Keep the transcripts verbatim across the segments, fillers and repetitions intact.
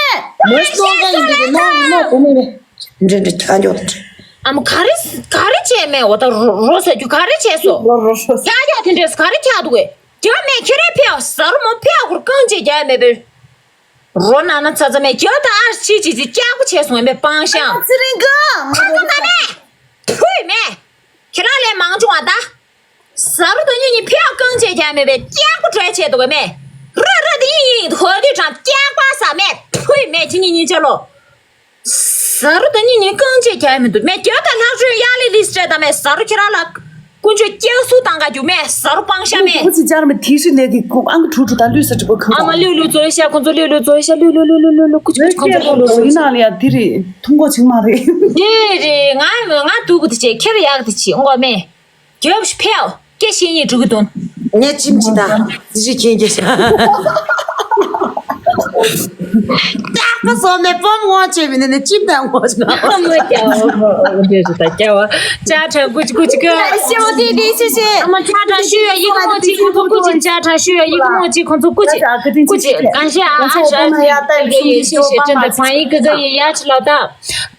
ཤེས། མོ་སྟོང་ག་ཡིན་དེ་རེད། ནོ་ནོ་དེ་ནི་རེད། འདྲེ་འདྲེ་ཁྱག་མགྱོགས་དེ། ཨ་མ་ག་རེ་ག་རེ་བྱས་མེད། འོ་ད་རོ་རོ་ཟེར་རྒྱུ་ག་རེ་བྱས་སོ། རོ་རོ་རོ། ཁྱག་མགྱོགས་དེ་འདྲས་ག་རེ་ཁྱག་འདུག་གས། རྒྱག་མེད། ཁྱེད་རང་ཕེབས། ཟ་རུ་མོ་ཕེབས་ཁུར་རྐང་རྗེས་རྒྱག་མེད་པས། རོ་ན་ན་ཚ་ཚ་མེད། རྒྱག་ད་ཨར་ཆི་ཆི་ཆི་སྐྱག་པ་བྱས་སོང་ཡིན་པས་སྤང་ཤང་། ཚེ་རིང་གི་ཁ་ཚ་ན་མེད། ཕུས་མེད། ཁྱེད་རང་ལས་མང་བྱུང་བ་ད། ཟ་རུ་དང་གཉིས་གཉིས་ཕེབས་རྐང་རྗེས་རྒྱག་མེད་པས་སྐྱག་པ་འགྲོས་བྱས་འདུག་གས་མེད། ར་ར་དེ་ཡིན་ཡིན་ཧོ་དུས་གྲང་སྐྱག་པ་ཟ་མེད། ཕུས་མེད། ཁྱེད་གཉིས་གཉིས་ཆ་ལོ། ཟ་རུ་དང་གཉིས་གཉིས་རྐང་རྗེས་རྒྱག་མི་འདུག་མེད། རྒྱག་ད་ལྷག་ཤོས་ཡར་ལས་ལིས་སྤྲད་ད་མེད། ཟ་རུ་ཁྱེད་རང་ལ་ཀུན་སྤྱོད་སྐྱག་གཟུགས་བཏང་ག་རྒྱུ་མེད། ཟ་རུ་སྤང་ཤ་མེད། ཁོ་ཅི་ཅར་མི་ཐི་ཤི་ལས་ཀི་ཀུ་ཨང་གི་ཁྲུ་ཁྲུ་ད་ལུས་ས་གྲི་པོ་ཁང་ཨ་མ་ལུས་ལུས་ཙོ་ཤ་ཁོ་ཚོ་ལུས་ལུས་ཙོ་ཤ་ལུས་ལུས་ལུས་ལུས་ལུས་ལུས་ཀུ་ཅི་ཀུ་ཅི་ཁོ་ཚོ་ལུས་ལུས་ཙོ་ཡིན་ན་ལ་ཡ་དེ་རེད། ཐུང་གོ་ཆིང་མ་རེད། དེ་རེད། ང་ང་སྡུག་གི་དེ་བྱེད། ཁྱེད་ར་ཡག་གི་དེ་བྱེད། ཨོ་མེད། རྒྱབ་ཕེའོ། སྐད་ཤེས་ཉེས་འགྲོ་གི་འདུག་ངས་ཅིམ་ཅི་དང་ཅི་ཞིག་མཁྱེན་རྒྱུ་ཤ། སྐྱག་པ་བཟོ་ནས་སྤོམ་ངོ་བྱས་མི་ནི་ནི་ཅིམ་དང་ངོ་ཅི་ང་། ཨ་མ་སྐྱག་པ་འདྲེ་རུ་ད་སྐྱག་པ། ཅ་ཁྲ་ཀུ་ཅི་ཀུ་ཅི་ཀ་ཤེ་བ་དེ་དེ་ཤེ་ཤེ། ཨ་མ་ཅ་ཁྲ་ཤུ་ཡ་ཡི་གེ་མོ་ཅི་ཁོ་ཚོ་ཀུ་ཅི། ཅ་ཁྲ་ཤུ་ཡ་ཡི་གེ་མོ་ཅི་ཁོ་ཚོ་ཀུ་ཅི་ཀུ་ཅི། གང་ཤེ་ཨ་ཨ་ཤ་ཨ་ཤ་ཡི་གེ་ཡི་ཤེ་ཤེ་ཅན་དུ་ཕང་ཡི་གེ་ག་ཡི་ཡ་ཆི་ལ་ད།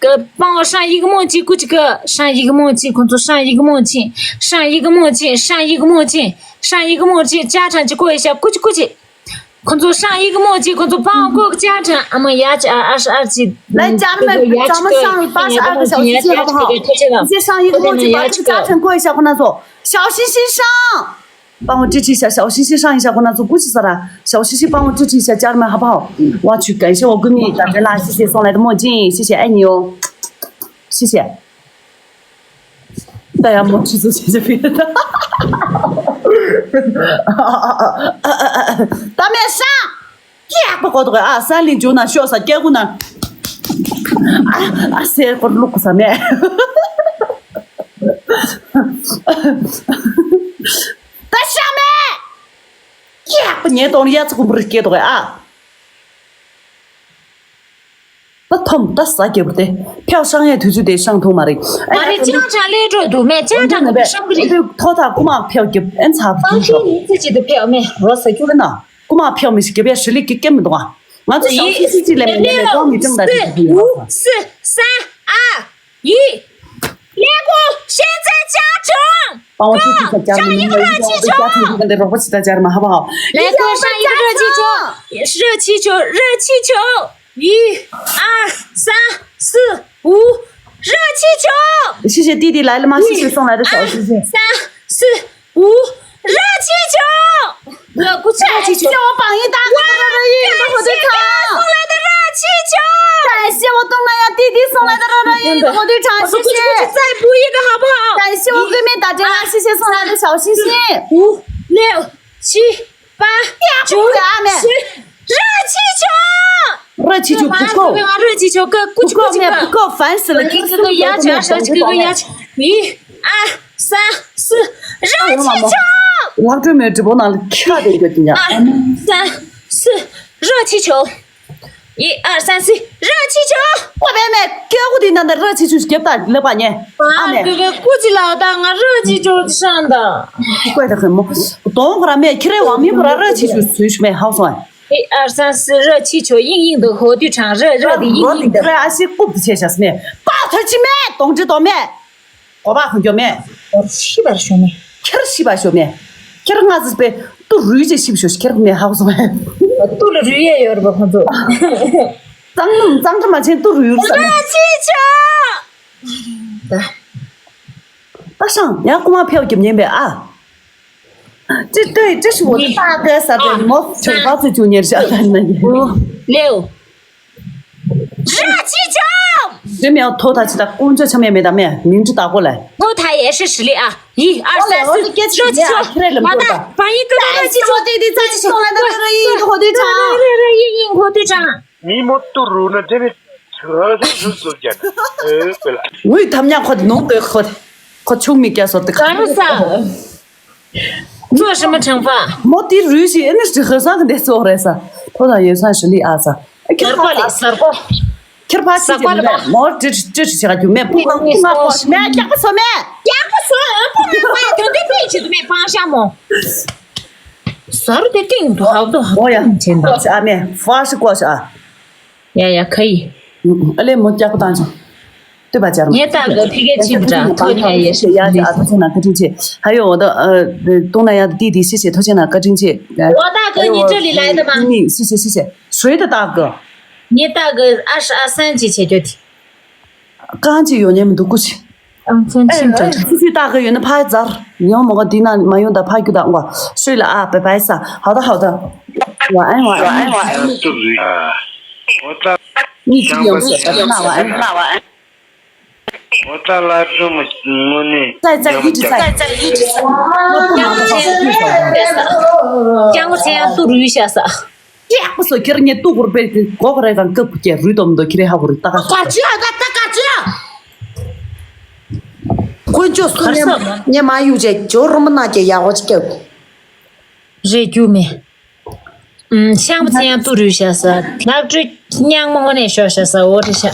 ཀ་སྤང་བ་ཧྲང་ཡིག་མོ་གཅིག་ཀུ་གཅིག་ག་ཧྲང་ཡིག་མོ་གཅིག་ཁོ་ཚོ་ཧྲང་ཡིག་མོ་གཅིག་ཧྲང་ཡིག་མོ་གཅིག་ཧྲང་ཡིག་མོ་གཅིག་ཧྲང་ཡིག་མོ་གཅིག་ཅ་ཁྲ་གཅིག་ཀོ་ཡི་ཤ་ཀུ་གཅིག་ཀུ་གཅིག་ཁོ་ཚོ་ཧྲང་ཡིག་མོ་གཅིག་ཁོ་ཚོ་སྤང་བ་ཀོ་ཅ་ཁྲ་ཨ་མ་ཡ་ཅ་ཨ་ཨ་ཨ་ཅི།来，家人们，咱们上巴士二个小时见，好不好？一些上一个梦境，把这个家政过一下，跟他说，小星星上。 སྤང་བ་ཀྲི་ཀྲི་ཤ་ཞའོ་ཤི་ཤི་ཧྲང་ཡི་ཤ་ཁོ་ན་ཚོ་ཀུ་ཤི་ས་ར་ཞའོ་ཤི་ཤི་སྤང་བ་ཀྲི་ཀྲི་ཤ་ཅར་མ་ཧ་པའོ། ཝ་ཆུ་感谢我闺蜜打开了谢谢送来的墨镜谢谢爱你哦谢谢。大家莫吃醋谢谢别人。大面上。 སྐྱག་པ་གོ་ཐོག་ཨ་སན་ལིང་འཇུ་ན་ཤོག་ས་སྐྱག་གུ་ན་ཨ་ཨ་སེར་པོ་བླུག་ས་མེད། ད་ཤ་མེད། སྐྱག་པ་ཉེ་གཏོང་ཡ་ཚ་ཀུ་མ་རི་སྐྱེ་ཐོག་ཨ། ད་ཐོམ་ད་ཟ་རྒྱབ་དེ་ཕྱག་ཤང་ཡས་དུས་ཚོད་དེ་ཤང་ཐུང་མ་རེད། མ་རེད། ཅང་ཅང་ལས་འགྲོ་འདུག་མེད་ཅང་ཅང་གི་ཤང་གི་རེད། ཐོ་ཐག་ཀུ་མ་ཕྱག་རྒྱབ་ཨན་ཚ་བུ་ཤོག་ཡིན་ཚེ་ཅི་དུ་ཕྱག་མེད་རོ་ཟ་རྒྱུ་ན་ཀུ་མ་ཕྱག་མི་ཤི་རྒྱབ་ཡ་ཧྲི་ལི་ཀི་ཀེ་མི་འདུག་ང་ཚོ་ཤང་ཤི་ཤི་ཅི་ལེ་མི་ལེ་ལེ་ཀོ་མི་ཅང་ད་ཅི་ཞུ་ཡོད་ས། ས་ཨ། ཡི། ལས་ཀོ་ཤན་ཚན་ཅ་ཁྲང་། པང་བ་ཁྲི་ཁྲི་ཁ་ཅག་མི་ནང་ལ་ཡོང་བའི་ཅ་ཁྲང་ཁི་ག་འདི་རོགས་པ་ཅི་ད་ཅར་མ་ཧ་བ་ཧོ། ལས་ཀོ་ཤན་ཡི་ག་ར་ཅི་ཆོ། ར་ཅི་ཆོ། ར་ཅི་ཆོ། ཡི། ཨ། ས། སི། འུ། ར་ཅི་ཆོ། ཤི་ཤི་ཏི་ཏི་ལ་ལ་མ་ཤི་ཤི་སོང་ལ་ར་ཤ་ཤི་ཤི། ས། སི། འུ། ར་ཅི་ཆོ། ང་ཀུ་ཆ་ཅི་ཆོ། ང་པང་ཡིན་ད་ང་ར་ར་ཡིན་ད་ཧོ་དེ་ཁ། སོང་ལ་ད་ར་ཅི་ཆོ། ད་ཤི་བ་ཏོང་ལ་ཡ་ཏི་ཏི་སོང་ལ་ད་ར་ར་ཡིན་ཧོ་དེ་ཁ་ཤི་ཤི། ཀུ་ཆ་ཀུ་ཆ་ཙའི་བུ་ཡི་ག་ཧ་བ། ད་ཤི་བ་ཀུ་མེ་ད་དྲན་ལ་ཤི་ཤི་སོང་ལ་ད་ཤའོ་ཤི་ཤི། འུ། ལེའོ། ཅི། པ། ཅུ། ཤི། ར་ཅི་ཆོ། ར་ཅི་ཆོ་བུ་ཀོ། ར་ཅི་ཆོ་ཀ་ཀུ་ཅི་ཀུ་ཅི་ཀ། བུ་ཀོ་ཧྥན་སི་ལ་ཀི་ཀི་ཀི་ཡ་ཅི་ཨ་ཤ་ཅི་ཀི་ཀི་ཡ་ཅི། ཡི། ཨ། ས། སི། ར་ཅི་ཆོ། ལག་སྒྲོན་མའི་སྒྲིག་པོ་ནང་ལ་ཁྱ་དེ་འགོད་ཀྱི་ཡ། ཨ། ས། སི། ར་ཅི་ཆོ། 一二三四，热气球。我妹妹，给我的那那热气球给他那把呢？啊，啊，妹。这个估计老大，我热气球上的。怪得很么？懂不啦，妹？起来，我们不啦，热气球随时没好算。一二三四，热气球硬硬的，火腿肠热热的，硬硬的。来，还是不不切下是没？把头去妹，懂知道没？ གོ་བ་ཧོན་ཀྱོ་མེད། ཤི་བར་ཤོ་མེད། ཁྱེར་ཤི་བར་ཤོ་མེད། ཁྱེར་ང་ཚོ་པའི་ཏུ་རུས་ཅེ་ཤི་བར་ཤོ་ཤི་ཁྱེར་མེད་ཧའུ་སོ་མེད། ཏུ་ལ་རུས་ཡེ་ཡོད་རེད་པ་ཁོང་ཚོ། གཙང་མ་གཙང་ཁྲ་མ་ཆེན་ཏུ་རུས་ཡོད་ས་མེད། ད་ཤང་ཡང་ཀུ་མ་ཕེའུ་རྒྱབ་ཉན་པའི་ཨ། ཅི་ལྟོས་ཅི་ཞུ་བོ་ཏི་ཏ་ག་ས་དེ་མོ་ཁྱོད་པ་ཚོ་ཅུ་ཉེར་ཤ་ལ་ན་ཡིན། ལེའུ། ར་ཅི་ཅོ། འདི་མེའོ་ཐོ་ཐ་ཅི་ད་ཀུན་ཅོ་ཆ་མེ་མེ་ད་མེ་མིང་ཅི་ད་གོ་ལེ། ཐོ་ཐ་ཡེ་ཧྲི་ཧྲི་ལི་ཨ། ཡི་ཨར་སལ་སི་ཅོ་ཅི་ཅོ། མ་ད་བ་ཡི་ཀ་ཀ་ཅི་ཅོ། ཏེ་ཏེ་ཙ་ཅི་ཅོ་ལ་ད་ར་ཡི་ཧོ་དུ་ཅང་། ར་ཡི་ཧོ་དུ་ཅང་། མི་མོ་ཏུ་རུ་ན་དེ་ནི་ཚ་ཚ་ཟུར་ཟུར་རྒྱ་ན་ཨེ་པེ་ལ། ངུས་ཐམ་ཉག་ཁོ་ནོང་དེ་ཁོ་ཁོ་ཆུང་མི་སྐྱ་སོ་དེ་ག་རུ་ས། 做什么惩罚？ མོ་དེ་རུས་ཤིག་ཨེ་ནི་ཧི་སང་གི་འདས་ཚོགས་རེད་ས། ཐོ་དང་ཡོད་སང་ཞི་ལི་ཨ་ས། ཁྱེར་ཟར་པ་ལི་ཟར་པོ། ཁྱེར་ཕ་ཆི་ཟར་པ་ལི་པ། མོ་ཏྲི་ཏྲི་ཏྲི་ཞིག་ག་རྒྱུ་མེད་པུ་ང་ང་ཁོ་ཤི་མེད་རྒྱག་པ་སོ་མེད། རྒྱག་པ་སོ་ཨོ་པོ་ང་ཁོ་ཡ་དོན་དེ་པེ་ཆི་དུ་མེད་པང་ཤ་མོ། ཟར་དེ་ཏིང་དུ་ཧག་དུ་ཧག་ཨོ་ཡ་ཏིང་ཆེན་ཏོ། ཨ་མེ་ཧྥ་ཤི་ཀོ་ཤ་ཨ། ཡ་ཡ་ཁ་ཡི། ཨ་ལེ་མོ་རྒྱག་པ་བཏང་ཆོག་ལྟོས་པ་སྦྱར་མ། ངས་ལྟ་གི་ཕི་གེ་ཆིབ་འདྲ་ཐོ་ཐ་ཡེ་ཤེས་ཡ་ཡ་ཨ་ཐུ་ཚོ་ན་བཀའ་དྲིན་ཆེ། ཧ་ཡོ་འོ་ད་ཨ་ཏོང་ན་ཡ་ཏི་ཏི་ཤེས་ཤེས་ཐུགས་རྗེ་ཆེ་ན་བཀའ་དྲིན་ཆེ། འོ་ད་གི་ཉི་ཁྲི་ལི་ལའི་ད་མ། ནི་ཤེས་ཤེས་ཤེས་ཤེས་ཧྲོས་ད་ད་གི། ངས་ལྟ་གི་ཨ་ཧྲ་ཨ་སན་ཅི་ཆེ་ཁྱོད་དེ། རྐང་གཅིག་ཡོད་ཉེ་མི་འདུག་ཀུ་ཤི། ཨང་ཚན་ཆིན་ཏྲ། ཚུ་ཚུ་ལྟ་གི་ཡོད་ན་ཕ་ཛར་ཡོང་མོ་ག་དེ་ན་མ་ཡོང་ད་ཕ་རྒྱུ་ད་ང་ཤོས་ལ་ཨ་པེ་པེ་ས་ཧའོ་ད་ཧའོ་ད། ཝ་ཨན་ཝ་ཨན་ཝ་ཨན། ཨོ་ད། ནི་ཅི་ཡོང་སོ་ད་ན་ཝ་ཨན། ཨོ་ད་ལ་ཀྲུ་མོ་ནི། ཙའི་ཙའི་ཡི་ཙི་ཙའི། ཀྱང་ངོ་ཚེ་ཡང་ཏུ་རུས་ཤ་ས། ཀྱེ་ཧ་སོ་ཁྱེར་ཉེ་ཏུ་གུར་པེ་གོ་ག་རེ་དང་ཀབ་ཀྱེ་རུས་དོམ་དོ་ཁྱེར་ཧ་གོ་རུ་ཏ་ཀ་ཀ་ཅི་ཨ་ད་ཏ་ཀ་ཅི་ཨ། དཀོན་མཆོག་གསུམ་ཉེ་མ་ཡུག་ཅེ་ཇོ་རུ་མ་ན་ཀྱེ་ཡ་ཧོ་ཅི་ཀྱེ། རེ་རྒྱུ་མེ། ཤང་བ་ཚེ་ཡང་ཏུ་རུས་ཤ་ས། ལག་ཏུ་སྙང་མོ་ནས་ཤོ་ཤ་ས་འོ་རེ་ཤ།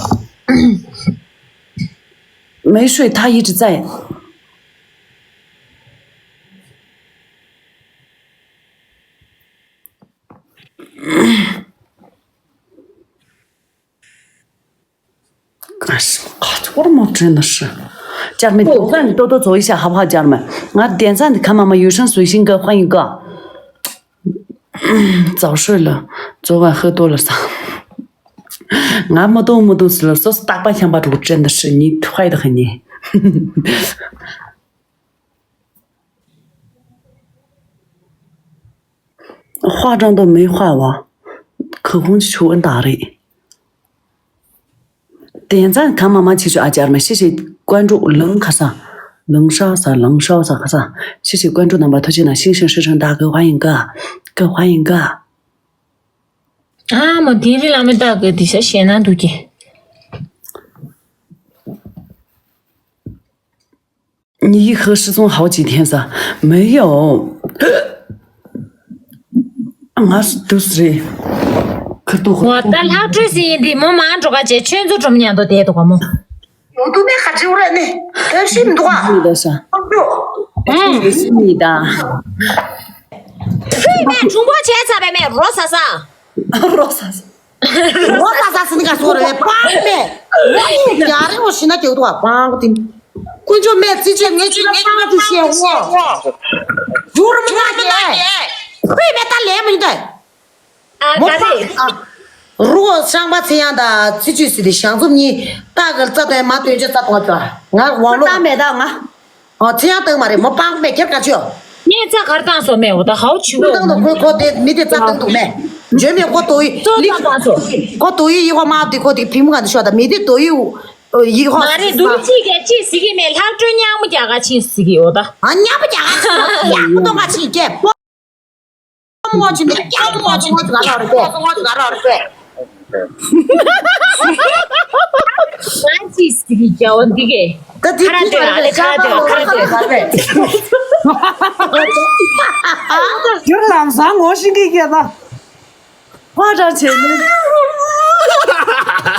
མེ་ཤོས་ཐ་ཡི་ཏི་ཙའི། ཁོར་མོ་དྲན་ན་ཧྲི། ཅར་མི་དེང་སང་ནི་ཏོ་ཏོ་ཚོ་ཡི་ཤ་ཧ་ཧ་ཅར་མ། ང་དེང་སང་ནི་ཁ་མ་མ་ཡུ་ཧྲན་སུ་ཤིང་ག་ཧ་ཡིན་ག་ཙའུ་ཧྲོས་ལ་ཙོ་བ་ཧི་ཏོ་ལ་ས། ང་མ་ཏོ་མ་ཏོ་སི་ལ་སོ་སི་སྟག་པ་ཤམ་པ་དྲུག་དྲན་ད་ཧྲི་ཉི་ཐུ་ཧ་ཡི་ད་ཧ་ཉི། 化妆都没化完，口红就全打了。点赞看妈妈去去啊，家人们，谢谢关注，冷卡上，冷烧上，冷烧上卡上，谢谢关注，那么推荐了星星师生大哥，欢迎哥，哥欢迎哥。啊，我第一浪没大哥底下写那东西。 你一喝失踪好几天噻？没有。ང་སུ་དུ་སི་རེད། ཁུར་དུ་ཧོ། ད་ལྷག་འཕྲོས་སི་ཡིན་དེ་མོ་མང་འགྲོ་ག་བྱས་ཆོས་མཚོ་སྒྲོམ་མཉམ་དུ་བསྡད་འདུག་ག་མོ། ཡོང་དུ་མེད་ཁ་ཅིག་རེད་ནི། ཐབས་ཤེས་མི་འདུག་ག་མི་འདུག་ས། ཨང་། ཨེ་ཤི་མི་ད། ཧུད་མེད་གྲུང་པོ་བྱས་ཚར་བས་མེད་རོ་ས་ས། རོ་ས་ས། ངོ་ཚ་ཚ་ཟིན་ག་སོ་རེ་པང་མེ། ངོ་ཡི་རྒྱ་རེ་ངོ་ཤི་ན་ཀྱེ་འདུག་པང་གོ་ཏིན། དཀོན་མཆོག་མེད་ཚིག་ཆེ་ངེ་ཆེ་ངེ་ཆེ་ངེ་ཆེ་ཤེས་འོ། ཇུ་རུ་མི་ང་མི་ནའི། ཁོས་མེ་ཏ་ལེ་མི་ནའི། ཨ་མོ་ག་རེ། པང་ཨ། རུ་ཤང་པ་ཚེ་ཡང་ད་ཚིག་ཆུ་སི་དི་ཤང་ཚུབ་གཉིས་ཏ་གར་རྩ་དོན་མ་དོན་ཆེ་རྩ་གཏོང་ཅོ། ང་དབང་ལོ། ཏ་མེ་ཏ་ང་། ཨ་ཚེ་ཡང་བཏང་མ་རེད་མོ་པང་མེ་ཁྱེར་ག་ཆོད། ངས་རྩ་གར་བཏང་སོ་མེ་འོ་ད་ཧའོ་ཆུ་བོ། བཏང་དང་ཁོས་ཁོ་དེ་མི་དེ་རྩ་བཏང་འདུག་མེ། འཇོན་མེ་ཁོ་དོ་ཡི་ལིག་བཏང་སོ། ཁོ་དོ་ཡི་ཡི་ཧོ་མ་དེ་ཁོ་དེ་ཕི་མུ་ག་དེ་ཤོ་ད་མི་དེ་དོ་ཡི་ཡི་ཧོ། མ་རེད་དུ་ཅི་ག་ཅི་ཟི་གི་མེ་ལྷག་སྤྲོད་ཉག་མོ་རྒྱ་ག་ཆིན་ཟི་གི་འོ་ད། ཨ་ཉག་མོ་རྒྱ་ག་ཆིན་ཉག་མོ་གཏོང་ག་ཆིན་ཀྱེ། ངོ་ཅི་ནས་ཀྱང་ངོ་ཅི་ངོ་ཅི་ག་ར་རེད་པས། ང་ཅི་སི་རི་རྒྱ་བོ་འདི་གས། ད་དེ་ཁ་ར་ཏོས་ཨ་ལེ་ཁ་ར་ཏོས་ཁ་ར་ཏོས་ཁ་ར་ཏོས། ཡུར་ལམ་སང་ངོ་ཤེས་ཀྱི་སྐད་ད། ཧ་ཅང་བྱས་ནས།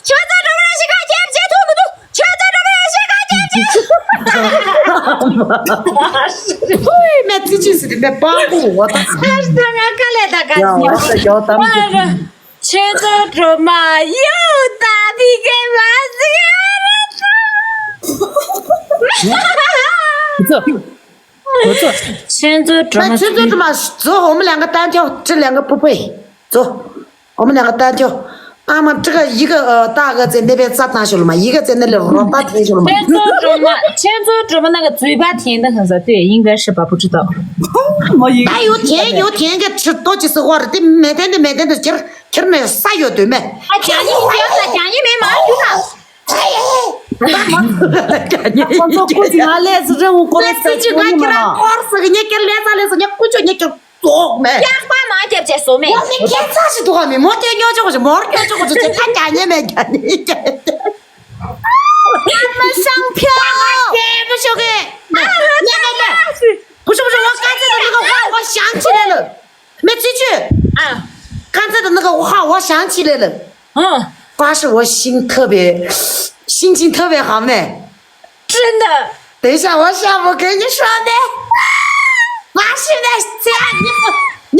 ཁྱོད་ཚོ་འགྲོ་མ་ཤེས་ཁ་ཁྱེར་བྱེད་ཐུབ་མི་འདུག་ཁྱོད་ཚོ་འགྲོ་མ་ཤེས་ཁ་ཁྱེར་བྱེད་ཐུབ། ཧུའི་མེ་ཙི་ཅི་སི་དེ་མེ་པང་པོ་འོ་ད། ཁར་ད་ང་ཀ་ལེ་ད་ཀ་ཡ་འོ་ད་ཡོ་ད་མི་ཁྱེད་ཚོ་འགྲོ་མ་ཡོ་ད་དི་གེ་མ་ཟི་ཡ་ར་ད། ཁྱེད་ཚོ་འགྲོ་མ་ཁྱེད་ཚོ་འགྲོ་མ་ཟོ་འོ་མ་ལང་ག་ཏན་ཅོ་ཅི་ལང་ག་པུ་པུ་ཡི་ཟོ། འོ་མ་ནང་ག་ལྟ་ཅོ། ཨ་མ་ཀྲི་ཀ་ཡི་ག་ཨ་ཏ་ག་ཙེ་ནེ་པེ་ཙ་ཏང་ཤོ་ལ་མ་ཡི་ག་ཙེ་ནེ་ལེ་རོ་པ་ཐེ་ཤོ་ལ་མ། ཁྱེད་ཚོ་སྒྲོལ་མ་ཁྱེད་ཚོ་སྒྲོལ་མ་ནང་ག་ཙུས་པ་ཐེན་ད་ཧན་ས་ཏེ་ཡིན་ག་ཤི་པ་པུ་ཀྲི་ཏོ། མོ་ཡི་ད་ཡོ་ཐེན་ཡོ་ཐེན་ག་ཁྲི་ཏོ་ཅི་སི་ཧོ་ར་ཏེ་མེ་ཐེན་ཏེ་མེ་ཐེན་ཏེ་ཁྱེར་ཁྱེར་མེ་ས་ཡོ་དུ་མེ། ཨ་ཅང་ཡིན་ཡོ་ས་ཅང་ཡིན་མེ་མ་ཁྱུ་ན། ཁོང་ཚོ་སྐུ་ཅི་ང་ལས་སུ་རེ་འུ་ཀོ་ལས་སུ་ཅི་ང་ཁྱེར་ཁོར་སི་གི་ཉེ་ཁྱེར་ལས་ས་ལས་སུ་ཉེ་ཀུ་ཅོ་ཉེ་ཁྱེར། ཙོག་མེད། སྐྱག་པ་མ་རྒྱབ་བྱས་བཟོ་མེད། ངོ་མི་ཁྱད་མཚར་ཞིག་འདུག་ག་མི་མོ་དེ་ཉོ་ཆོག་གོ་ཞིག་མོར་ཉོ་ཆོག་གོ་ཞིག་ཅེ་ཁ་རྒྱ་ཉེ་མེད་རྒྱ་ཉེ་རྒྱ་ཉེ། ཨ་མ་ཤང་ཕྱོགས། ཨ་མ་ཤང་ཕྱོགས་གི། ཉེ་མེད་མེད། 不是不是，我刚才的那个话，我想起来了。没记住。啊。刚才的那个话，我想起来了。嗯。巴士，我心特别，心情特别好呢。 真的。等一下，我下午给你说的。我现在这样，你不，你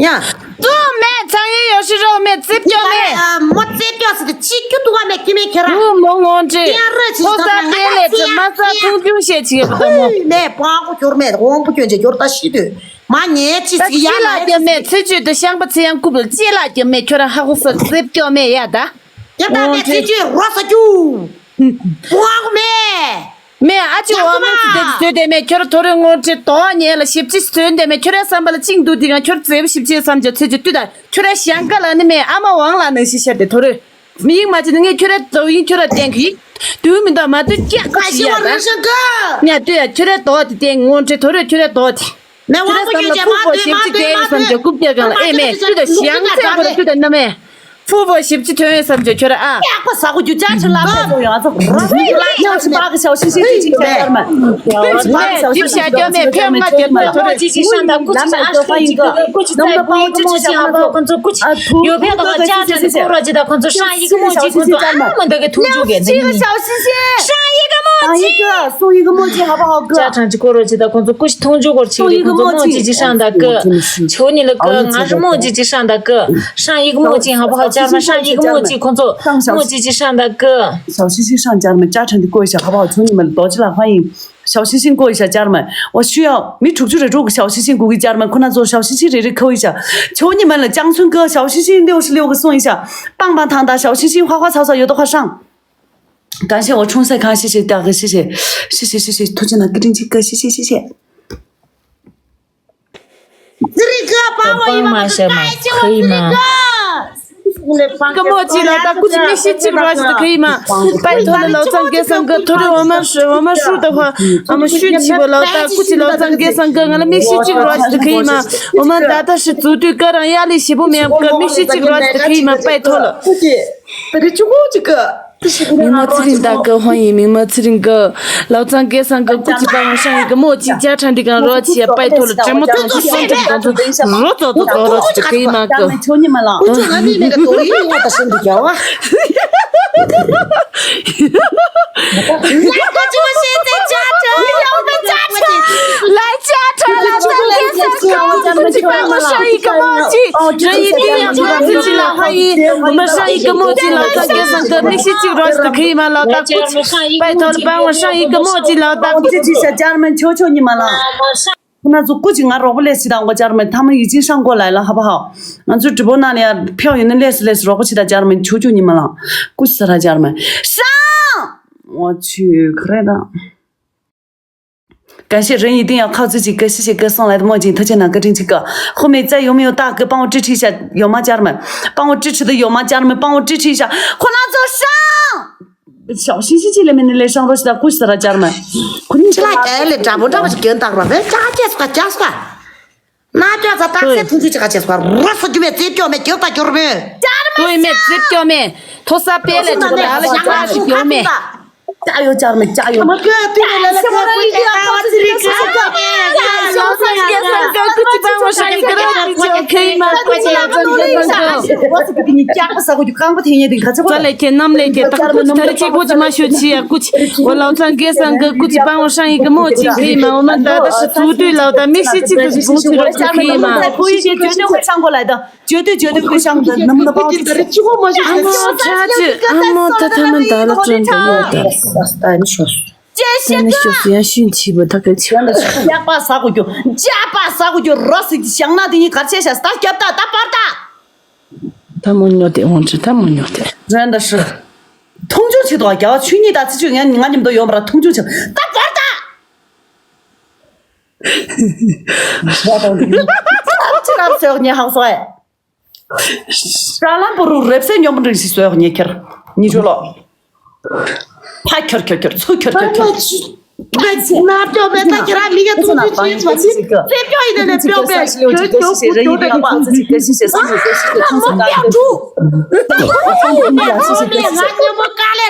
ཡ། ཏུ་མེ་ཚང་ཡི་ཡོ་ཤི་རོ་མེ་རྩིབ་ཀྱོ་མེ། མོ་རྩིབ་ཀྱོ་སི་ཏུ་ཅི་ཁྱུ་ཏུ་བ་མེ་ཀི་མེ་ཁྱེ་ར། ཏུ་མོ་ངོ་འདྲི། ཏེ་ར་ཅི་ཐོ་ས་ཏ་པེ་ལེ་ཏུ་མ་ས་ཐུང་ཐུང་ཤེ་ཅི་གི་པ་མོ། མེ་པང་གོ་ཁྱོར་མེ་འོང་པོ་ཁྱོན་ཅི་ཁྱོར་ཏ་ཤི་ཏུ། མ་ཉེ་ཅི་ཏ་ཅི་ལ་ཀྱ་མེ་ཚེ་ཅུ་ཏུ་ཤང་པ་ཚེ་ཡང་ཀུ་པུ་ཅི་ལ་ཀྱ་མེ་ཁྱོ་ར་ཧ་གོ་ས་རྩིབ་ཀྱོ་མེ་ཡ་ད། ཡ་ད་མེ་ཚེ་ཅུ་རོ་ས་ཅུ། པང་གོ་མེ། མེ་ཨ་ཅི་འོ་མ་སི་དེ་ཟོས་དེ་མེ་ཁྱོད་ཐོ་རེ་ངོ་ཁྲི་དོ་ཉེ་ལ་ཞིབ་ཅི་ཟོས་དེ་མེ་ཁྱོད་ར་བསམ་པ་ལ་ཅིང་འདུག་དེ་ག་ཁྱོད་ཙེབ་ཞིབ་ཅི་བསམ་ཅི་ཚེ་ཅི་ཏུ་ད་ཁྱོད་ར་ཞང་ཀ་ལ་ནི་མེ་ཨ་མ་ཝང་ལ་ནི་ཤི་ཤར་དེ་ཐོ་རེ་མི་ཡིག་མ་ཅི་ནི་ངས་ཁྱོད་ར་དོ་ཡིན་ཁྱོད་ར་བསྟན་གི་དུ་མི་འདུག་མ་དུ་ཀྱག་ཀ་ཤི་ཡ་ད་ཉ་ཏུ་ཡ་ཁྱོད་ར་དོ་དེ་བསྟན་ངོ་ཁྲི་ཐོ་རེ་ཁྱོད་ར་དོ་དེ། མེ་དབང་པོ་ཁྱོད་ཀྱང་མ་ལྟོས་མ་ལྟོས་མ་ལྟོས། ཀུབ་རྒྱག་གང་ལ་ཨེ་མེ་ཅི་ད་ཞང་ཚན་པར་ཅི་ད་ན་མེ། ཕུ་བོ་ཞིབ་ཅི་ཐོན་ཡོད་བསམ་བྱོས་ཁྱོད་ཨ། ཡག་པ་ཟ་གོ་རྒྱུ་ཅག་ཆུ་ལ་ཁ་ཚོ་ཡང་ཚོ་རོ་ཚོ་ཡང་ཚོ་ཞིབ་ཞག་ཀྱོ་མེ་ཕེབས་ང་རྒྱབ་ད་ཐོ་རེ་ཅི་ཞིག་ཤང་ད་ཀུ་ཅི་ཅི་ཨ་ཤི་ཅི་ཀུ་ཀུ་ཅི་ཙའི་ཀུ་ཅི་ཅི་ཤང་ད་ཁོ་ཚོ་ཀུ་ཅི་ཡོ་ཕེ་ད་ཁ་ཅག་ཅག་ཅི་ཁོ་རོ་ཅི་ད་ཁོ་ཚོ་ཤང་ཡི་གི་མོ་ཅི་ཁོ་ཚོ་ཨ་མ་འདི་གི་ཐུག་ཅུ་གི་ནི། ཤང་ཡི་གི་མོ་ཅི། སུ་ཡི་གི་མོ་ཅི་ཧ་བ་ཧོ་གི། ཅག་ཅག་ཅི་ཁོ་རོ་ཅི་ད་ཁོ་ཚོ་ཀུ་ཅི་ཐུག་ཅུ་གོར་ཅི་ཡི་ཁོ་ཚོ་མོ་ཅི་ཅི་ཤང་ད་ཀི། ཆོ་ཉི་ལ་ཀི་ང་རི་མོ་ཅི་ཅི་ཤང་ད་ཀི། ཤང་ཡི་གི་མོ་ཅི་ཧ་བ་ཧོ་ཅག་མ་ཤང་ཡི་གི་མོ་ཅི་ཁོ་ཚོ་མོ་ཅི་ཅི་ཤང་ད་ཀི། ཞའོ་ཤིང་ཤིང་ཧྲང་ཅར་མ་ཅ་ཁྲ་འདི་ཀོ་ཤ་ཧ་བ་ཆུ་ནི་མ་ལ་རྡོ་ཅི་ལ་ཧ་ཡིན། ཞའོ་ཤིང་ཤིང་ཀོ་ཤ་ཅར་མ་འོ་ཤུ་ཡ་མི་དྲུག་ཅུ་རེ་དྲུག་གི་ཞའོ་ཤིང་ཤིང་ཀོ་གི་ཅར་མ་ཁོ་ན་ཚོ་ཞའོ་ཤིང་ཤིང་རེ་རེ་ཁ་བོ་ཡི་ཤ་ཆུ་ནི་མ་ལ་ཅང་ཚུན་ཀི་ཞའོ་ཤིང་ཤིང་ལེའུ་ཤི་ལེའུ་གི་སོང་ཡི་ཤ་པང་པང་ཐང་ད་ཞའོ་ཤིང་ཤིང་ཧ་ཧ་ཚ་ཚ་ཡོད་དོ་ཧ་ཧྲང་། གང་ཤེས་འོ་ཆུང་སེ་གང་ཤེས་ཤེས་ཏག་གི་ཤེས་ཤེས་ཤེས་ཤེས་ཤེས་ཤེས་ཤེས་ཐུ་ཅི་ན་ཀི་ཏིང་ཅི་ཀི་ཤེས་ཤེས་ཤེས་ཤེས། ཙི་རི་གི་པ་བ་ཡི་མ་ཤ་མ་ཁི་ཡི་མ། ཀི་མོ་ཅི་ལ་ད་ཀུ་ཅི་མི་ཤི་ཅི་ར་ཅི་ཁི་ཡི་མ། པའི་ཐོ་ལ་ལོ་ཙང་གེ་སང་གི་ཐོ་རི་འོ་མ་ཧྲི་འོ་མ་ཧྲུ་ད་ཧ་ཨ་མ་ཤུ་ཅི་བ་ལོ་ད་ཀུ་ཅི་ལོ་ཙང་གེ་སང་གི་ང་ལ་མི་ཤི་ཅི་ར་ཅི་ཁི་ཡི་མ། འོ་མ་ད་ད་ཧྲི་ཙུ་དུས་ཀ་རང་ཡ་ལི་ཞི་བུ་མེ་ཀི་མི་ཤི་ཅི་ར་ཅི་ཁི་ཡི་མ་པའི་ཐོ་ལ། ཀུ་ཅི། ད་རེ་ཆུ་ཀུ་ཅི་ཀི། མིག་མ་ཚེ་རིང་ད་ཀི་ཧོན་ཡིན། མིག་མ་ཚེ་རིང་ཀི། ལའོ་ཙང་གེ་སང་ཀི་ཀུ་ཅི་པ་ང་ཧྲང་ཡིན་ཀི་མོ་ཅི་ཅ་ཁྲ་འདི་གང་རོ་ཅི་ཡ་པའི་ཐོ་ལ་དྲེ་མོ་ཐོང་ཅི་སོང་ཅི་གང་ཚོ་རོ་ཙོ་ཙོ་ཙོ་རོ་ཅི་ཀི་མ་ཀི། ཀུ་ཅི་ང་ནི་མེ་ཀི་ཏོ་ཡི་ཡོ་ད་སེམས་འདི་རྒྱ་བ། ལ་ཅ་ཁྲ་ལ་ཙང་གེ་སང་ཀི་ཀུ་ཅི་པ་ང་ཧྲང་ཡིན་ཀི་མོ་ཅི། ར་ཡི་ཏི་ཡང་ཁོ་ཚོ་ཅི་ལ་ཧ་ཡི། འོ་མ་ཧྲང་ཡི་གི་མོ་ཅི་ལ་ཙང་གེ་སང་གི་མིག་ཤི་ཅིག་རོ་ཅི་ཁི་ཡི་མ་ལ་ད་ཀུ་ཅི་པའི་ཐོ་ལ་པ་ང་ཧྲང་ཡི་གི་མོ་ཅི་ལ་ད་ཀུ་ཅི་ཅི་ཤ་ཅར་མན་ཆོ་ཆོ་ཉི་མ་ལ། ཁོ་ན་ཚོ་ཀུ་ཅི་ང་རོགས་པ་ལས་སི་དང་གོ་ཅར་མན་ཐ་མ་ཡི་ཅིན་ཧྲང་གོ་ལ་ལ་ཧ་པ་ཧ། ང་ཚོ་གྲི་པོ་ན་ལ་ཡ་ཕེའོ་ཡིན་ན་ལས་སི་ལས་སི་རོགས་པ་ཅི་ད་ཅར་མན་ཆོ་ཆོ་ཉི་མ་ལ། ཀུ་ཅི་ས་ར་ཅར་མན་ཧྲང་། འོ་ཆུ་ཁ་རེ་ད། ག་ཤེད་རིན་ཡིན་ཏིང་ཡང་ཁག་ཙི་ཅིག་ག་ཤི་ཤེ་ག་སོང་ལ་དེ་མོ་ཅིག་ཐུ་ཆེ་ན་ག་ཏིང་ཅིག་ག་ཁོ་མེད་ཙ་ཡོང་མི་ཡོང་ཏག་གི་པང་བོ་ཀྲི་ཁྲི་ཤ་ཡོ་མ་ཅར་མ་པང་བོ་ཀྲི་ཁྲི་དུ་ཡོ་མ་ཅར་མ་པང་བོ་ཀྲི་ཁྲི་ཤ་ཁོ་ན་ཚོ་ཤང་ཤའོ་ཤིང་ཤི་ཅི་ལེ་མི་ནི་ལེ་ཤང་རོ་ཤི་ད་ཀུ་ཤི་ད་ར་ཅར་མ་ཁོ་ནི་ཅི་ལ་ཀ་ལེ་འདྲ་པོ་འདྲ་པོ་ཞིག་གྱོན་བཏགས་ར་བས་ཅག་ཅེས་སུ་ཀ་ཅག་སུ་ཀ་ན་ཅག་ས་ཏག་སེ་ཐུང་ཆུ་ཅི་ཀ་ཅེས་སུ་ཀ་རོ་སུ་རྒྱུ་མེད་ཙེ་ཀྱོ་མེད་གྱོད་ད་གྱོར་མོད་ཅར་མ་ཏོ་ཡི་མེད་ཙེ་ཀྱོ་མེད་ཐོ་ས་པེ་ལེ་ཐུག་ད་ལ་ཅག་ཤི་གྱོ་མེད། ཅག་ཡོད་ཅག་མེད་ཅག་ཡོད། མ་ཁོས་དུས་ནས་ལ་ལ་ཁོས་ཁོས་ཀྱི་ཨ་ཁོ་ཚི་རིག་ཁ་ཁོ་ལོ་སང་གེ་སང་གེ་ཀུ་ཅི་པང་ངོ་ཤ་ཡི་གེ་ར་ཅི་ཅོ་ཁེ་ཡི་མ་ཀུ་ཅི་ལ་ཙང་གེ་སང་གེ་ཀོ་ཚི་ཀི་ཏི་ཉི་ཀྱག་པ་ས་ཁོ་ཀྱི་རྐང་པ་ཐེ་ཉེ་དིང་ཁ་ཚ་ཁོ་ལ་ལེ་ཁེ་ནམ་ལེ་ཁེ་ཏག་ཀུ་ཅི་ད་རི་ཅིག་པོ་ཅི་མ་ཤོད་ཅི་ཡ་ཀུ་ཅི་ཨོ་ལོ་སང་གེ་སང་གེ་ཀུ་ཅི་པང་ངོ་ཤ་ཡི་གེ་མོ་ཅི་ཁེ་ཡི་མ་ཨོ་མ་ད་ད་ཤི་ཚུ་དུས་ལོ་ད་མི་ཤི་ཅི་ཀུ་ཅི་བུང་ཚི་རོ་ཅི་ཁེ་ཡི་མ། བརྗོད་དུས་བརྗོད་དུས་ཁོས་ཤང་དུ་ནམ་ནུ་པང་ཅི་ད་རི་ཅིག་པོ་མ་ཤོད་ཅི། ཨ་མོ་ཁྲ་ཅི་ཨ་མོ་ད་ཐ་མ་ད་ལ་ཅོན་ད་ཡོད་ད། ཅེས་ཤེས་ཀྱི། ཡང་ཤུན་ཆི་བོ་ཐག་གི་ཆི། ཅག་པ་ཟ་གོ་རྒྱུ། ཅག་པ་ཟ་གོ་རྒྱུ་རོ་སི་ཀྱི་ཞང་ན་དེ་གཉིས་གར་ཆེ་ཤ་སྟ་སྐྱབ་ད་ད་པར་ད། ད་མོ་ཉོ་དེ་འོང་ཆི་ད་མོ་ཉོ་དེ། རན་ད་ཧྲི། མཐོང་ཆུང་ཆེ་དོ་རྒྱ་བ་ཆུ་གཉིས་ད་ཚི་ཆུ་ཡང་ང་མཉམ་དུ་ཡོང་བར་མཐོང་ཆུང་ཆེ་ད་པར་ད། ཅི་རབ་སོག་ཉེ་ཧང་སོ་ཨེ། ཧྲ་ལམ་པོ་རུ་རེབ་སེ་ཉོམ་རིང་སི་སོ་ཉེ་ཁྱེར་ཉི་ཆོ་ལོ། ཕ་ཁྱོར་ཁྱོར་ཁྱོར་ཚུ་ཁྱོར་ཁྱོར་ཁྱོར། ན་ཅོ་མེ་ད་ཁྱེ་ར་མི་ག་ཐུག་ཅི་ཅི་ཅི་ཅི་ཅི་ཅི་ཅོ་ཡི་ནེ་ནེ་ཅོ་པེ་ཅོ་ཅོ་ཅོ་ཅོ་ཅི་ཅི་ཅི་ཅི་ཅི་ཅི་ཅི་ཅི་ཅི་ཅི་ཅི་ཅི་ང་ཉོ་མོ་ཀ་ལེ་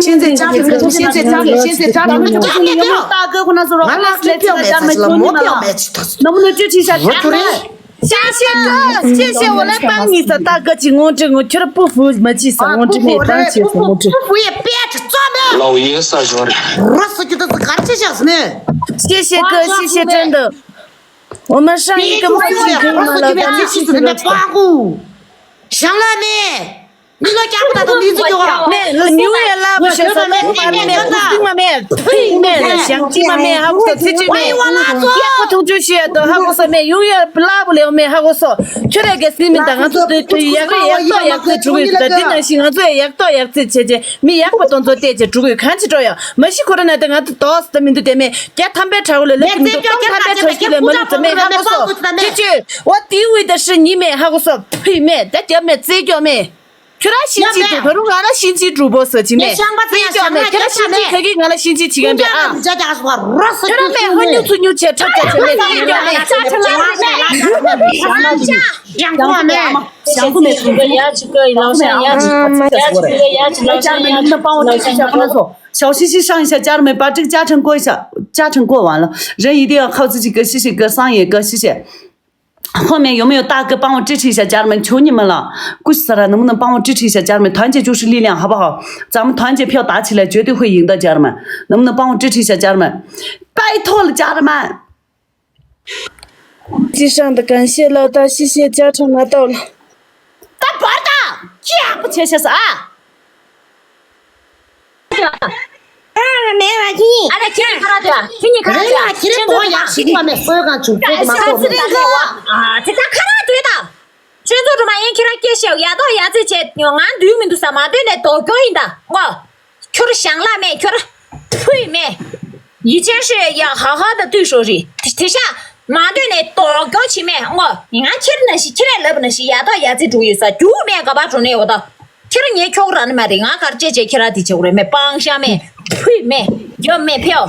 现在加了，现在加了，现在加了，那个大哥跟他说了，我们来这个加了，没有你们了。能不能就去一下加了？谢谢哥，谢谢，我来帮你的，大哥，请我这我觉得不服，没气死，我这没当气死，我这。不服也别去做的。老爷啥说的？我是觉得是干这些事呢。谢谢哥，谢谢，真的。我们上一个目标可以吗，老大？谢谢哥。想了没？你老家不打到你这个啊？没，牛也拉不学生，没把你们不听嘛没，呸没，想听嘛没，还不说这句没。我拉走。也不同就学的，还不说没，永远不拉不了没，还不说。ཁྱོད་ར་གི་སྲིད་མི་དང་ང་ཚོ་དེ་དུས་ཡག་རེད་ཡག་ཏོ་ཡག་ཚེ་འགྲོ་གི་ཡོད་ད། དེ་ནང་བཞིན་ང་ཚོ་ཡག་ཏོ་ཡག་ཚེ་བྱས་བྱས་མི་ཡག་པ་དང་ཚོ་བལྟས་བྱས་འགྲོ་གི་ཡོད། གང་ཅི་འགྲོ་ཡོད་མ་གཞི་ཁོ་ར་ན་དེ་ང་ཚོ་དོགས་ཟེར་མི་འདུག་དེ་མེད་བརྒྱ་ཐམ་པའི་དྲ་བོ་ལ་ལེགས་ཀྱི་མི་འདུག་ཐམ་པའི་དྲ་བོ་ཞིག་ལས་མ་ལུས་ཙམ་མེད་ཧ་གོ་སོ། ཅི་ཅི་འོ་དེའི་དབུས་ད་ཧྲི་ཉི་མེད་ཧ་གོ་སོ། ཕི་མེད་ད་རྒྱབ་མེད་རྩེ་སྐྱོ་མེད། ཁྱོད་ར་ཤིང་ཅི་འགྲོ་ད་རུང་ང་ར་ཤིང་ཅི་འགྲོ་བོ་ཟེར་ཅི་མེད་རྩེ་སྐྱོ་མེད། ཁྱོད་ར་ཤིང་ཅི་ཁ་གི་ང་ར་ཤིང་ཅི་བྱེད་མཁན་པས་ཨ། ཁྱོད་ར་མེད་ཧོ་ཉུ་ཚུ་ཉུ་ཆེ་ཁྲག་ཆ་ཆེ་མེད་རྩེ་སྐྱོ་མེད། ཞང་ཁུ་མེད། ཞང་ཁུ་མེད། ཞང་ཁུ་མེད། 小星星上一下，加二妹，把这个加成过一下。家政过完了，人一定要靠自己个，谢谢个，上一个，谢谢。后面有没有大哥帮我支持一下家人们？求你们了，恭喜了，能不能帮我支持一下家人们？团结就是力量，好不好？咱们团结票打起来，绝对会赢的，家人们，能不能帮我支持一下家人们？拜托了，家人们。 记上的，感谢老大，谢谢家常拿到了。ད་བར་དང་ཅི་ཡག་པོ་བྱས་ཤག་ཟེར་ཨ། ཨ་མེད་པ་ཁྱི། ཨ་ད་ཁྱི་ཁ་ར་དུ་ཁྱི་ཁ་ར་དུ་ཁྱི་ཁ་ར་དུ་ད་ཨ་དེ་ད་ཁ་ར་དུ་ད། ཁྱོད་ཚོ་འགྲོ་མ་ཡིན་ཁྱི་ར་སྐད་བཤད་ཡ་ཏོ་ཡ་ཙི་བྱས་ང་འདུག་མི་འདུག་ས་མ་འདོད་ནས་ལྡོག་སྐྱོ་ཡིན་ད་ངོ། ཁྱོད་ཞང་ལགས་མེད་ཁྱོད། ཕུས་མེད། ཡི་ཅན་ཧྲི་ཡ་ཧ་ཧ་ད་དུས་ཤོ་རི། དེ་དེ་ཤ། མ་འདོད་ནས་ལྡོག་སྐྱོ་བྱེད་མེད་ངོ་ང་ཁྱེར་ན་ཞིག་ཁྱེར་ལབ་ན་ཞིག་ཡ་ཏོ་ཡ་ཙི་འགྲོ་ཡོད་ས་རྒྱུ་མེད་ག་པ་འགྲོ་ནས་འོ་ད། ཁྱེར་ངའི་ཁྱོག་ར་ནི་མ་རེད་ང་གར་ཅེ་ཅེ་ཁྱེར་ར་དེ་བྱེད་འོ་རེད་མེད་སྤང་ཤ་མེད། ཕུས་མེད། རྒྱབ་མེད་ཕེའོ།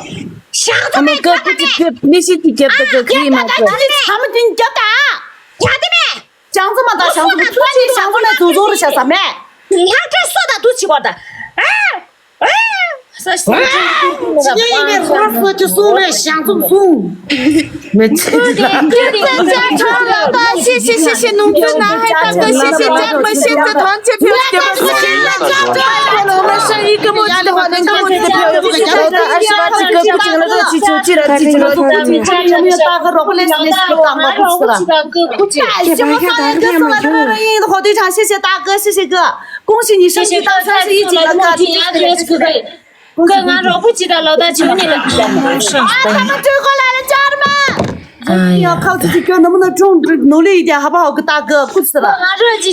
ཞང་ཚོ་མེད་ཁྱོད་ད་མེད། མི་ཤི་ཅིག་རྒྱབ་ད་ག་ཁི་མ་ཁྱོད། ཚ་མ་ཅིན་རྒྱབ་ད། ཡ་དེ་མེད། ཅང་ཙུ་མ་དང་ཞང་ཙུ་མ་ཚུར་ཅིག་ཞང་ཙུ་མ་ཙུ་ཙུ་རུ་ཤ་ས་མེད། ལྷག་བྲོས་སོ་དང་དུ་ཅི་བར་ད། ཨ། ཨ། ས་ཤི། ཅི་ཡིན་ནས་ཧོར་སོ་ཅི་སུ་མེད་ཞང་ཙུ་མ་ཙུ། མེད་ཅི། ལ་ད་ཤི་ཤི་ཤི་ཤི་ནུང་ཙི་ན་ཧའི་ད་ཀ་ཤི་ཤི་ཅག་མ་ཤི་ཙི་ཐོན་ཅེ་ཕེ་ཏེ་པ་ཤི་ཤི། ལ་ད་ཤི་ཤི་ཤི་ཤི་ནུང་ཙི་ན་ཧའི་ད་ཀ་ཤི་ཤི་ཅག་མ་ཤི་ཙི་ཐོན་ཅེ་ཕེ་ཏེ་པ་ཤི་ཤི། ཨ་ཤི་པ་ཅི་ཀ་པུ་ཅིང་ལ་ད་ཅི་ཅོ་ཅི་ར་ཅི་ཅི་ལ་ད་ཅི་ཅོ་ཅི་ར་ཅི་ཅོ། 谢谢大哥，谢谢大哥。 恭喜你升级到三十一级了，哥。 哥，俺老婆知道老大求你了。 ཨ་ཁ་མ་སྤྲོད་གོ་ལ་ལ་ཅར་མ། 哎呀，靠自己哥能不能重努力一点，好不好？哥大哥，不是了，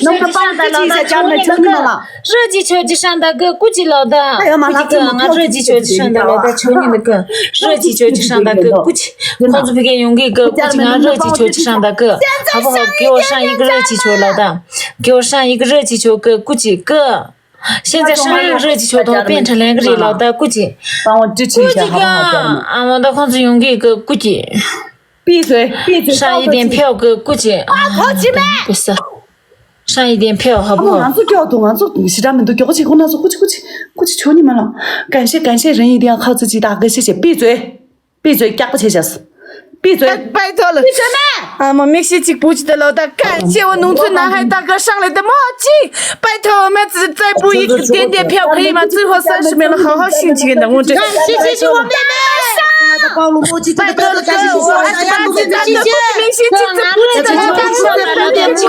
能不能帮我支持一下家人们，求你们了。热气球就上大哥，估计老大。哎呀妈，他这么热气球就上大老大，求你了哥，热气球就上大哥，估计。 ཁོང་ཚོ་ཕ་གིར་ཡོང་གི་གི་སྐུ་མཁྱེན་ང་རོ་གཅིག་ཆོག་ཅིག་ཧྲང་ད་ཀི། ཨ་ཕོ་ཧོ་གེ་བོ་ཧྲང་ཡི་གི་རོ་གཅིག་ཆོག་ལ་ད། གེ་བོ་ཧྲང་ཡི་གི་རོ་གཅིག་ཆོག་ཀི་སྐུ་མཁྱེན་ཀི། ཤེས་བྱ་ཧྲང་ཡི་གི་རོ་གཅིག་ཆོག་དང་པན་ཁྲ་ལན་གི་རེད་ལ་ད་སྐུ་མཁྱེན། སྐུ་མཁྱེན་ཀི། ཨ་མོ་ད་ཁོང་ཚོ་ཡོང་གི་གི་སྐུ་མཁྱེན། 闭嘴，闭嘴， ཧྲང་ཡི་དེན་ཕེའོ་ཀི་སྐུ་མཁྱེན། ཨ་ཁོ་ཅི་མེད། ཀི་ས། ཧྲང་ཡི་དེན་ཕེའོ་ཧ་ཨ་མོ་ང་ཚོ་སྐྱོ་འདུག་ང་ཚོ་ཞེ་དྲག་མི་འདུག་སྐྱོ་གོ་ཅིག་ཁོ་ན་ཚོ་སྐུ་མཁྱེན་སྐུ་མཁྱེན་སྐུ་མཁྱེན་ཆོ་ཉི་མ་ལ། 感谢感谢人一定要靠自己大哥谢谢闭嘴。 闭嘴，ཀྱག་པ་བྱས་བྱས། 闭嘴。 拜托了。 ཨ་མ་མིག་ཤེལ་གཅིག་པུ་ཅི་ད་ལོ་ད་གན་ཤེ་བ་ནུང་ཚུ་ན་ཧའི་ད་ག་ཧྲང་ལེ་ད་མོ་ཅི། 拜托 མེ་ཙི་ཙའི་པུ་ཡིག་གི་དེན་དེ་ཕེའོ་ཕེ་ཡི་མ་ཙི་ཧོ་ས་ཤི་མེ་ལ་ཧ་ཧ་ཤིང་ཅི་གི་ད་ངོ་ཏྲི། 谢谢，谢谢，我妹妹。 拜托了，我这个，我这个，谢谢，谢谢。 མིག་ཤེལ་གཅིག་ཙི་པུ་ཅི་ད་ལོ་ད་ཁྱོད་ཉི་ད་ལོ་ད་ཅི།